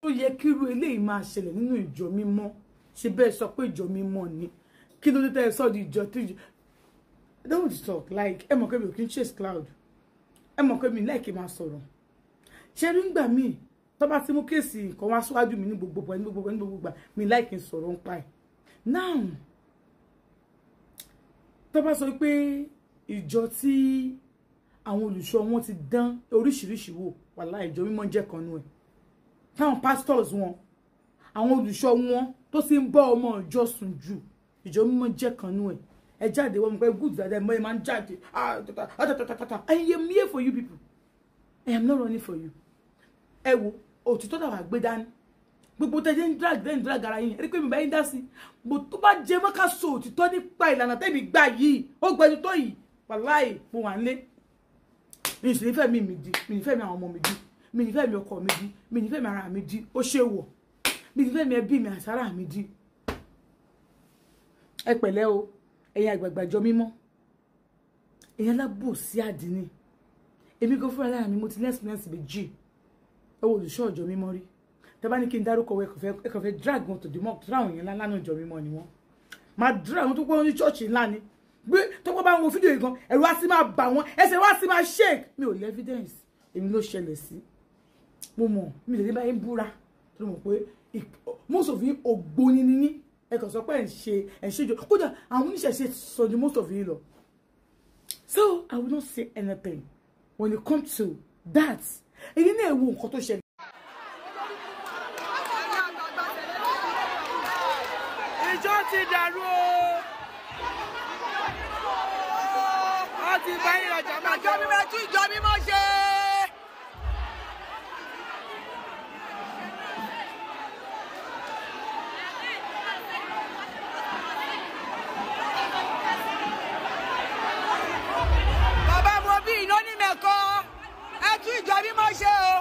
Ó yẹ kí irú eléyìí máa ṣẹlẹ̀ nínú ìjọ mímọ́? Ṣe bẹ́ẹ̀ sọ pé ìjọ mímọ́ ni? Kí ló dé tẹ́ ẹ sọ di ìjọ tí I don't want to talk like ẹ mọ̀ pé mi ò kí ń chase cloud, ẹ mọ̀ pé mi láìkí máa sọ̀rọ̀. Ṣé rí ngbà míì tó bá ti mú case nǹkan wá síwájú mi ní gbogbo ní gbogbo ní gbogbo gbà, mi láìkí ń sọ̀rọ̀ ń pa ẹ̀. Now tó bá sọ pé ìjọ tí àwọn olùṣọ́ wọn ti dán oríṣiríṣi wò, wàláhì ìjọ mímọ́ jẹ́ kan nú ẹ̀. Táwọn pastors wọn, àwọn olùṣọ́ wọn tó sì ń bọ́ ọmọ ìjọ sùn jù, ìjọ mímọ́ jẹ́ kan nú ẹ̀. Ẹ jáde wọ́n mọ̀ pé good dáadáa ẹ máa ń jáde. I am here for you people, I am not running for you. Ẹ wo òtítọ́ tàwa gbé dání, gbogbo tẹ́jẹ́ ń drag then drag ara yín, ẹ rí pé mi bá yín dá sí. Bó tó bá jẹ mọ́ ká sọ òtítọ́ nípa ìlànà tẹ́mi gbà yìí, ó gbẹ tó yìí, wàláì mo wà nílé. Mi sì nífẹ̀ẹ́ mi di, mi nífẹ̀ẹ́ mi àwọn ọmọ mi di, mi nífẹ̀ẹ́ mi ọkọ mi di, mi nífẹ̀ẹ́ mi ara mi di, ó ṣe wọ̀, mi nífẹ̀ẹ́ mi ẹbí mi àti ara mi di. Ẹ pẹ̀lẹ́ o, ẹ̀yin àgbààgbà ìjọ mímọ́, ẹ̀yin alábòsí àdínì. Èmi gan fúnra lára mi mo ti ní experience méjì. Ẹ wo olùṣọ́ ìjọ mímọ́ rí, tẹ́ bá ní kí n dárúkọ ẹ kàn fẹ́ drag wọn tó di mọ́ tó ráwọn èèyàn ńlá lánàá ìjọ mímọ́ ni wọ́n máa drag wọn tó pọ̀ ní church ńlá ni. Gbé tó pọ̀ bá ń wo fídíò yìí gan, ẹ̀rù á sì máa bà wọ́n, ẹsẹ̀ wá sì máa shake. Mi ò ní evidence, èmi ló ṣẹlẹ̀ sí. Mo mọ̀ mi lè ní báyìí ń búra tó mọ̀ pé most of you ògbóni ni ní. Ẹ kàn sọ pé ẹ̀ ń ṣe ìjọ, kódà àwọn oníṣẹ̀ṣe sọ ju most of you lọ. So I will not say anything when it comes to that. Èyí náà wo nǹkan tó ṣẹlẹ̀. Ìjọ ti dàrú o, a ti bá ìrajà máa Ìjọ mímọ́ tún ìjọ mímọ́ ṣe. Bàbá mo bí iná ní mẹ́kọ, ẹ tún ìjọ mímọ́ ṣe o.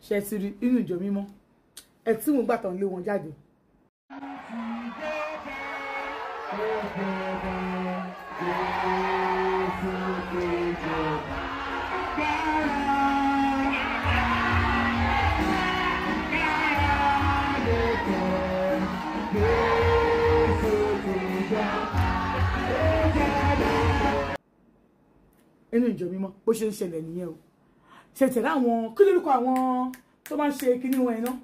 Ṣe ti rí inú ìjọ mímọ́ ẹ tí mo gbà tán lé wọn jáde. Inú ìjọ mímọ́ bó ṣe ń ṣẹlẹ̀ nìyẹn o. Ṣe tẹ̀lé àwọn kí lórúkọ àwọn tó máa ń ṣe kinní wọn yẹn náà,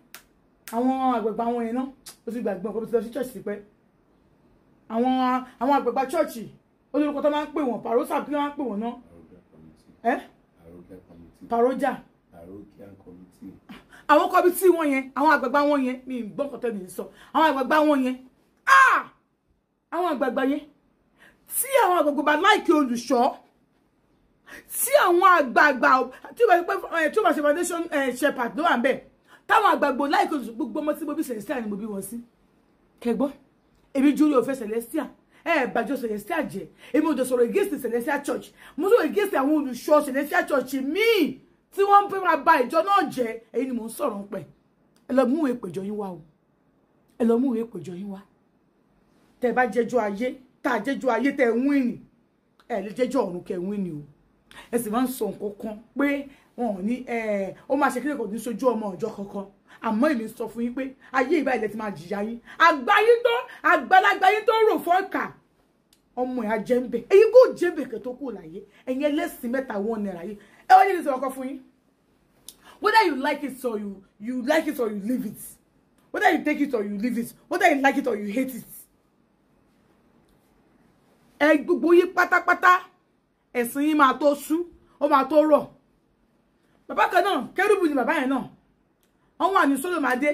àwọn àgbààgbà wọn yẹn náà, ó ti gbàgbé ọkọ tó lọ sí church tipẹ́. Àwọn àgbààgbà church ó lórúkọ tó máa ń pè wọ́n, pàrósà kí ló máa ń pè wọ́n náà? Ẹ́ pàrójà, àwọn kọ́bítì wọn yẹn, àwọn àgbààgbà wọn yẹn, mi ì gbọ́ nǹkan tẹ́lẹ̀ sọ. Àwọn àgbààgbà wọn yẹn, àwọn àgbààgbà yẹn, tí àwọn àgbààgbà bá láìkí olùṣọ́, tí àwọn àgbààgbà tí ó bá ṣe foundation shepherd ló wà ń bẹ̀, táwọn àgbààgbà láìkí olùṣọ́, gbogbo ọmọ tí mo bí Celestial ni mo bí wọn sí. Kẹgbọ́, èmi júlẹ̀ òfẹ́ Celestial, ẹ bàjọ́ Celestial jẹ́, èmi ò jọ sọ̀rọ̀ against Celestial Church, mo sọ̀rọ̀ against àwọn olùṣọ́ Celestial Church míì tí wọ́n ń pè máa ba ìjọ náà jẹ́. Èyí ni mò ń sọ̀rọ̀ ń pẹ̀. Ẹ lọ mú ìwé ìpèjọ yín wá o, ẹ lọ mú ìwé ìpèjọ yín wá. Tẹ bá jẹ́jọ́ ayé, tá a jẹ́jọ́ ayé tẹ ń wíìnì, ẹ lè jẹ́jọ́ ọ̀run kẹ wíìnì o. Ẹ sì máa ń sọ nǹkan kan pé wọn ò ní ó máa ṣe kílẹ̀ kò ní sojú ọmọ ọjọ́ kankan. Àmọ́ èmi sọ fún yín pé ayé ìbá ilẹ̀ ti máa jìyà yín. Àgbáyé tó àgbàlagbà yín tó rò fọ́ọ̀kà ọmọ ẹ̀ á jẹ́ ń bẹ̀. Èyí kò jẹ́ bẹ̀ kẹ́ tó kù láyé. Ẹ̀yin ẹlẹ́sìn mẹ́ta wọn náírà yìí. Ẹ wọ́n ní ní sọ̀rọ̀ kan fún yín. Whether you like it or you like it or you leave it. Whether you take it or you leave it. Whether you like it or you hate it. Ẹ gbogbo yín pátápátá ẹ̀sìn yín máa tó sú, ó máa tó rọ̀. Bàbá kan náà, kérúbù ni bàbá yẹn náà. Wọ́n wà ní Sólòmádé.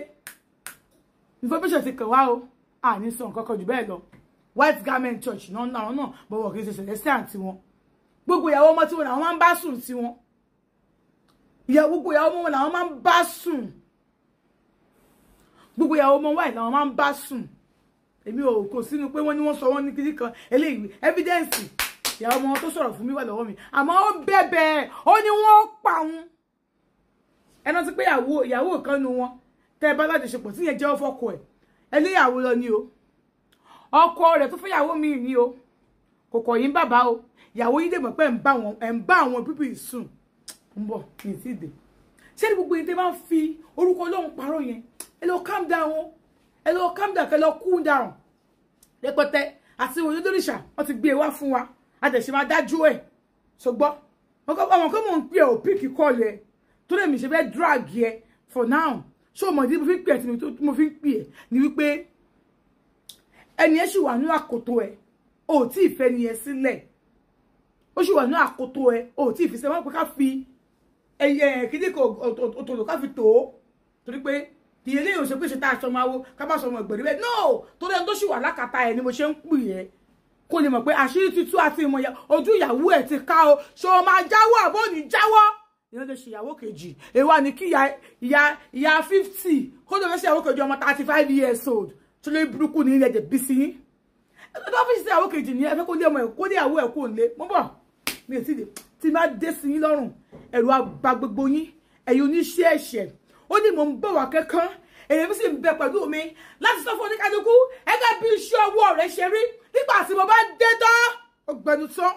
Information ti kàn wá o. A ní sọ nǹkan kan jù bẹ́ẹ̀ lọ. White Garment Church náà náà náà bọ̀wọ̀ kì í ṣe Celestial tiwọn. Gbogbo ìyàwó ọmọ tiwọn làwọn máa ń bá sùn tiwọn. Gbogbo ìyàwó ọmọ wọn làwọn máa ń bá sùn. Gbogbo ìyàwó ọmọ wáì làwọn máa ń bá sùn. Èmi ò kò sínú pé wọ́n ní wọ́n sọ wọ́n ní kiri kan eléyìí evidence ìyá ọmọ tó sọ̀rọ̀ fún mi wà lọ́wọ́ mi. Àmọ́ ó bẹ̀bẹ̀, ó ní wọ́n pa òun. Ẹ rántí pé ìyàwó kan nu wọn tẹ́ ẹ bá lájọṣepọ̀ tí yẹn jẹ́wọ́ fọ́kọ ẹ̀, ẹléyàwó lọ ni o, ọkọ rẹ̀ tó fẹ́yàwó mi ni o, kò kọ̀ yín bàbá o, ìyàwó yín dè mọ̀ pé ẹ̀ ń bá àwọn pípì sùn. Ń bọ̀ ní ti dè. Ṣé ní gbogbo yín tẹ́ máa ń fi orúkọ Ọlọ́run parọ́ yẹn, ẹ lọ calm down o, ẹ lọ calm down, kẹ lọ cool down rẹpẹtẹ. Àti òye lóríṣà wọ́n ti gbé e wá fún wa, a dẹ̀ ṣe máa dájú ẹ̀. Ṣùgbọ́n àwọn kan mò ń pè ọ́ píìkì kọ́ọ̀lù ẹ̀ tó lè mi ṣe fẹ́ drag ẹ for now. Ṣé o mọ̀ ní mo fi ń pè ẹ́ tí mo fi ń pè ẹ́ ni wípé ẹni ẹ ṣì wà ní àkótó ẹ, o ò tí ì fẹ́ ni ẹ sílẹ̀, ó ṣì wà ní àkótó ẹ, o ò tí ì fi sẹ́ wọ́n pé ká fi ẹyẹ kíní kò òtòlò ká fi tó o, torí pé kì í eléyìí ò ṣe pé ṣe tá a sọmọ awo ká má sọmọ ìgbèrú bẹ́ẹ̀. No, torí ẹni tó ṣì wà lákàtà ẹ ni mo ṣe ń pè ẹ́ kó lè mọ̀ pé àṣírí títú àti ìmọ̀ ojú ìyàwó ẹ̀ ti ká o. Ṣé o máa jáwọ́ àbó ní jáwọ́? Ìyẹn lè ṣe ìyàwó kejì. Èwa ni kí ìyá 50 kó lè fẹ́ ṣe ìyàwó kejì ọmọ 35 years old tó lè burúkú ní ilẹ̀ jẹ̀bi sí yín. Ẹgbẹ́ tó fi ṣe ìyàwó kejì ní ẹ fẹ́ kó lé ọmọ ẹ̀ kó lé ìyàwó ẹ̀ kó lé. Mo bọ̀ mi ò tí ì dé tí má dé sí yín lọ́rùn, ẹ̀rù á bà gbogbo yín, ẹ̀yin oníṣẹ́ ẹ̀ṣẹ̀. Ó ní mò ń bọ̀ wá kankan, èyí sì ń bẹ pẹ̀lú mi láti sọ fún oníkálukú ẹgbẹ́ bí iṣẹ́ ọwọ́ rẹ̀ ṣe rí. Nígbà tí mo bá dé tán, ó gbẹnu tán,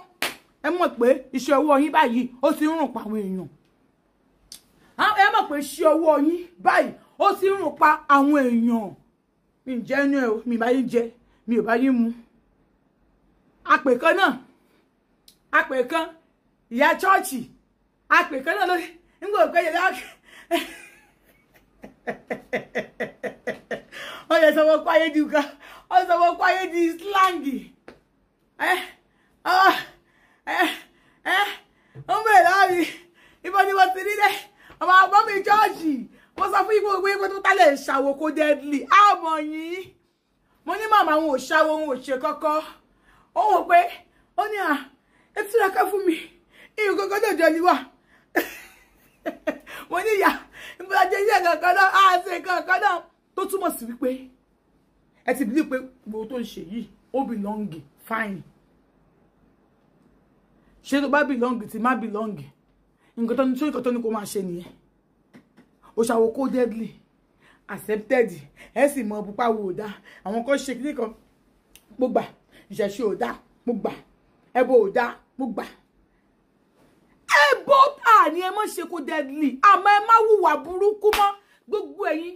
ẹ mọ̀ pé iṣẹ́ ọwọ́ yín báyìí ó ti ń rùn pa àwọn èèyàn. Ẹ mọ̀ pé iṣẹ́ ọwọ́ yín báyìí ó ti ń rùn pa àwọn èèyàn. Mi ń jẹ́ inú ẹ o, mi bá yín jẹ, mi ò bá yín mu. Àpè kan náà, àpè kan, ìyá chọ́ọ̀chì, àpè kan náà lórí nígbà òpè yẹn lọ́kẹ́. Ó yẹ sọ wọ́n kó ayé di nǹkan, ó sọ wọ́n kó ayé di slang. Ó ń bèrè lọ́wọ́ mi, ibo ni mo ti rí dẹ́, ọmọ àbọ̀ mi chọ́ọ̀chì, mo sọ fún ipò gbé tó tálẹ̀ ṣàwò kó deadly, àmọ̀ yín. Mo ní màmá òun ò ṣàwò, òun ò ṣe kọ́kọ́. Ó wò pé, ó ní à, ẹ túraká fún mi, ìyún kankan náà jọ ni wà. Mo ní ìyá, ìbúra jẹ́ iṣẹ́ kankan náà, á ṣe kankan náà. Tó túmọ̀ sí wípé ẹ ti believe pé gbogbo tó ń ṣe yìí ó belong, fine. Ṣé tó bá belong tí má belong, nǹkan tó ní tó nǹkan tó ní kó máa ṣe nìyẹn. Ó ṣàwò kó deadly, accepted, ẹ sì mọ pupa wo ò dáa, àwọn kan ṣe kíní kan, mo gbà, ìṣẹ̀ṣe ò dáa, mo gbà, ẹbọ ò dáa, mo gbà. Ẹbọ tà ní ẹ má ṣe kó deadly, àmọ́ ẹ má hùwà burúkú mọ́. Gbogbo ẹ̀yin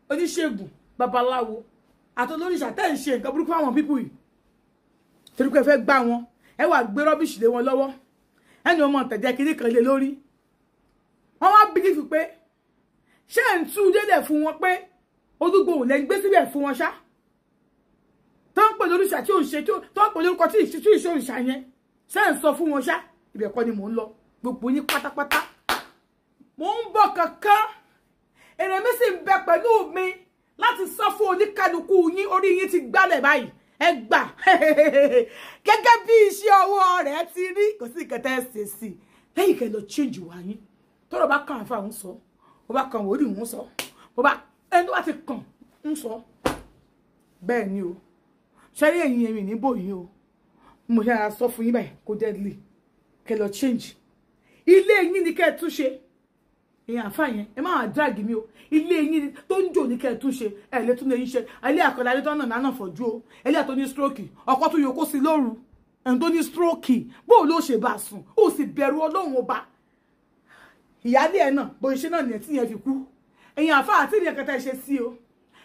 oníṣègùn, babaláwo, àti olóríṣà tẹ́ ń ṣe nǹkan burúkú fáwọn pípù yìí, torí pé ẹ fẹ́ gbá wọn, ẹ wà gbé rọ́bìṣì lé wọn lọ́wọ́, ẹni ọmọ tẹ̀jẹ̀ kiri kan lé lórí. Wọ́n wá bílífù pé ṣé ń tú délẹ̀ fún wọn pé Olúgbòhùn lẹ́ ń gbé síbẹ̀ fún wọn ṣá, tó ń pè lóríṣà tí ò ń ṣe, tó ń pè lórúkọ tí ìṣe òrìṣà yẹn, ṣé ń sọ fún wọn ṣá? Ibẹ̀ kọ́ ni mò ń lọ. Gbogbo yín pátápátá mò ń bọ̀ kankan, èrè mi sì ń bẹ pẹ̀lú mi láti sọ fún oníkálukú yín, orí yín ti gbálẹ̀ báyìí, ẹ gbà gẹ́gẹ́ bí iṣẹ́ ọwọ́ rẹ̀ ti rí. Kò sí nǹkan tẹ́ ẹ ṣe sí i lẹ́yìn kẹ́ lọ change wá yín. Tọ́rọ̀ bá kàn àfa ń sọ, bó bá kàn wòlíì ń sọ, bó bá ẹni tó bá ti kàn ń sọ. Bẹ́ẹ̀ ni o, ṣẹ́rí ẹ̀yìn ẹ̀mí níbò yín o, mo ṣe ara sọ fún yín báyìí kó deadly kẹ́ lọ change. Ilé yín ni kẹ́ ẹ túnṣe. Èèyàn àfa yẹn, ẹ má wá drag mi o. Ilé yín tó ń jò ní kẹ́ ẹ túnṣe, ẹ lè tún lè yín ṣe. Ilé àkọlà ilé tó ń nà nánà fọ̀jú o. Ilé tó ní stroke, ọkọ tó yọ kó sí lóru. Ẹni tó ní stroke, bó ló ṣe bá sùn, ó sì bẹ̀rù Ọlọ́run ọba. Ìyáálé ẹ náà, bó ṣe náà nìyẹn tí yẹn fi kú. Èèyàn àfa àti ìyẹn kẹta ṣe sí o.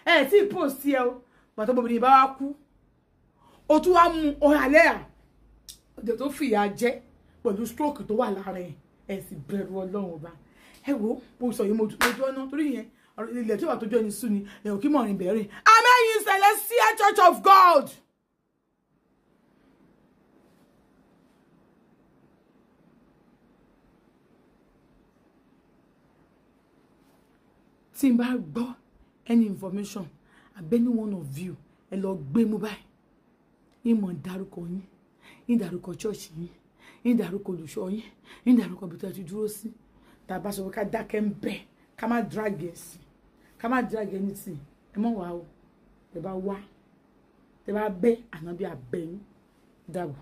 Ẹ tí ì post sí ẹ o. Bàtà obìnrin bá wá kú. O tún wá mú ọ̀hálẹ́ à. Òde tó fìyà jẹ pẹ̀lú stroke tó wà lára ẹ̀. Ẹ sì bẹ̀rù Ọlọ́run ọba. Ẹ wo bó sọ yìí mo ojú ọ̀nà torí yẹn ilẹ̀ tí wà tó jọ ẹni sú ni ẹ̀hún kí mọ̀rin bẹ̀rẹ̀. Amẹ́yìn Celestial Church of God. Tí n bá gbọ́ any information àbí any one of you ẹ lọ gbé mú báyìí, ìmọ̀ dárúkọ yín, ìdárúkọ church yín, ìdárúkọ olùṣọ́ yín, ìdárúkọ ibi tó ti dúró sí. Tá a bá sọ pé ká dákẹ́ ń bẹ̀, ká má drag ẹ̀ sí, ká má drag anything, ẹ mọ̀ wá o, ẹ bá wá Tẹ́ bá bẹ́ ànábì àbẹ́yìn dàbọ̀.